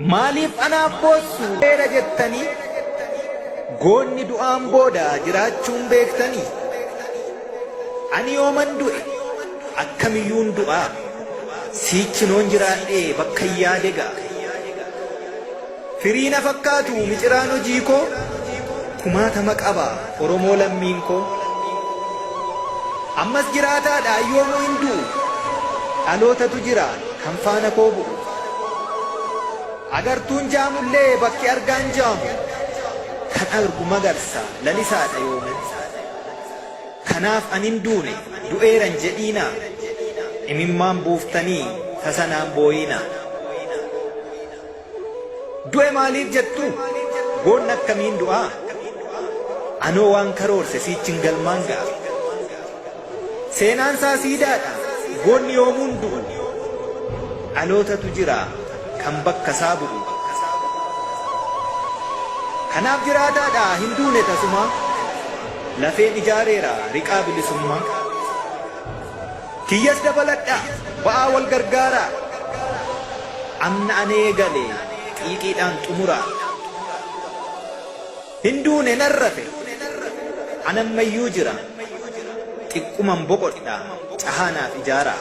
Maaliif anaaf boossu dheera jettanii goonni du'aan booda jiraachuun beektanii? Ani yooman du'e akkamiyyuun du'aa siichinoon jiraadhee bakka yaade ga'a. Firii na fakkaatu miciraan hojii koo kumaatama qaba Oromoo lammiin koo. Ammas jiraataadha yoomuu hin du'u dhalootatu jira kan faana koo bu'u. Agartuun jaamullee bakki argaan jaamu kan argu magarsa lalisaadha yoomuu. Kanaaf anin duune du'eeran jedhiinaa imimmaan buuftanii tasanaan booyinaa. Du'e maaliif jettu goonni akkamiin du'aa? Anoo waan karoorse siichin galmaan ga'a. Seenaan isaa siidaadha goonni yoomuun du'u. Dhalootatu jira kan bakka isaa bu'u. Kanaaf jiraataadha hin duune tasumaa. Lafeen ijaareera riqaa bilisummaa. Kiyyas dabaladhaa ba'aa wal gargaaraa. Amna anee gale xiiqiidhaan xumuraa. Hin duune nan rafe anammayyuu jira. Xiqquman boqodha cahaanaaf ijaaraa.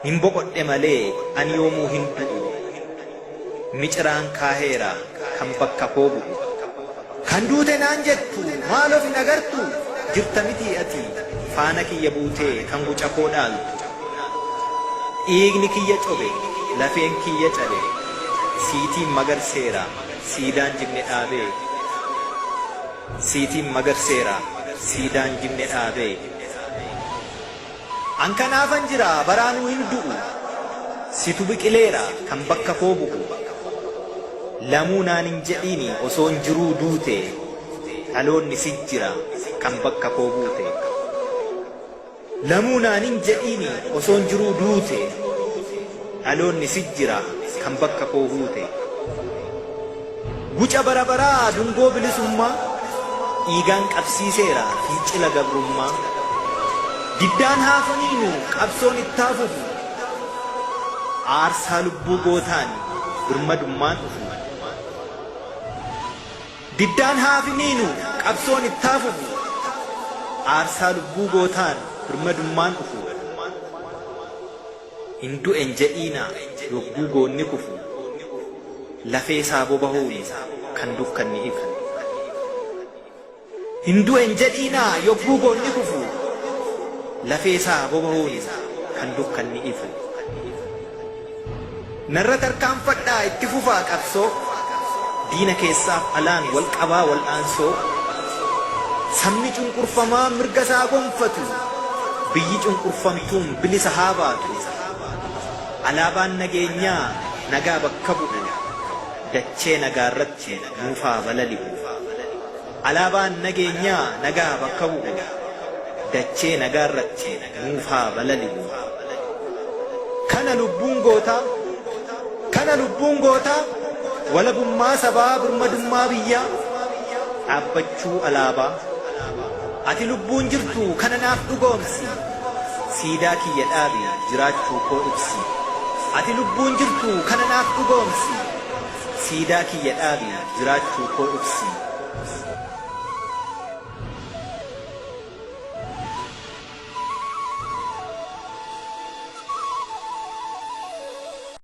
Hin boqodhe malee ani yoomuu hin du'u. Miciraan kaaheera kan bakka koo bu'u. Kan duute naan jettu maal of hin agartu jirta mitii ati faana kiyya buutee kan guca koo dhaaltu. Dhiigni kiyya cobe lafeen kiyya cabe siitiin magarseera siidaan jigne dhaabee. Siitiin magarseera siidaan jigne dhaabee. An kanaafan jira baraanuu hin du'u. Situ biqileera kan bakka koo bu'u. Lamuu naan hin jedhiini osoon jiruu duute dhaloonni si jira kan bakka koo buute. Lamuu naan hin jedhiini osoon jiruu duute dhaloonni si jira kan bakka koo buute. Guca bara baraa dungoo bilisummaa dhiigaan qabsiiseera fincila gabrummaa. Diddaan haafaniinu qabsoon ittaa fufu. Aarsaa lubbuu gootaan birmadummaan dhufu. Diddaan haafiniinu qabsoon ittaa fufu. Aarsaa lubbuu gootaan birmadummaan dhufu. Hin du'en jedhiinaa yogguu goonni kufu. Lafee isaa bobahuun kan dukkanni ifu. Hin du'en jedhiinaa yogguu goonni kufu. Lafee isaa bobahuun kan dukkanni ifu. Narra tarkaanfadhaa itti fufaa qabsoo. Diina keessaaf alaan wal qabaa wal'aansoo. Sabni cunqurfamaa mirga isaa gonfatu. Biyyi cunqurfamtuun bilisa haa baatu. Alaabaan nageenyaa nagaa bakka bu'u. Dachee nagaa irratti nuufaa balali'u. Alaabaan nageenyaa nagaa bakka bu'u. Dachee nagaa irratti nuufaa balali'u. Kana lubbuun gootaa, kana lubbuun gootaa, walabummaa sabaa birmadummaa biyyaa, dhaabbachuu alaabaa. Ati lubbuun jirtu kana naaf dhugoomsi. Siidaa kiyya dhaabi jiraachuu koo ibsi. Ati lubbuun jirtu kana naaf dhugoomsi. Siidaa kiyya dhaabi jiraachuu koo ibsi.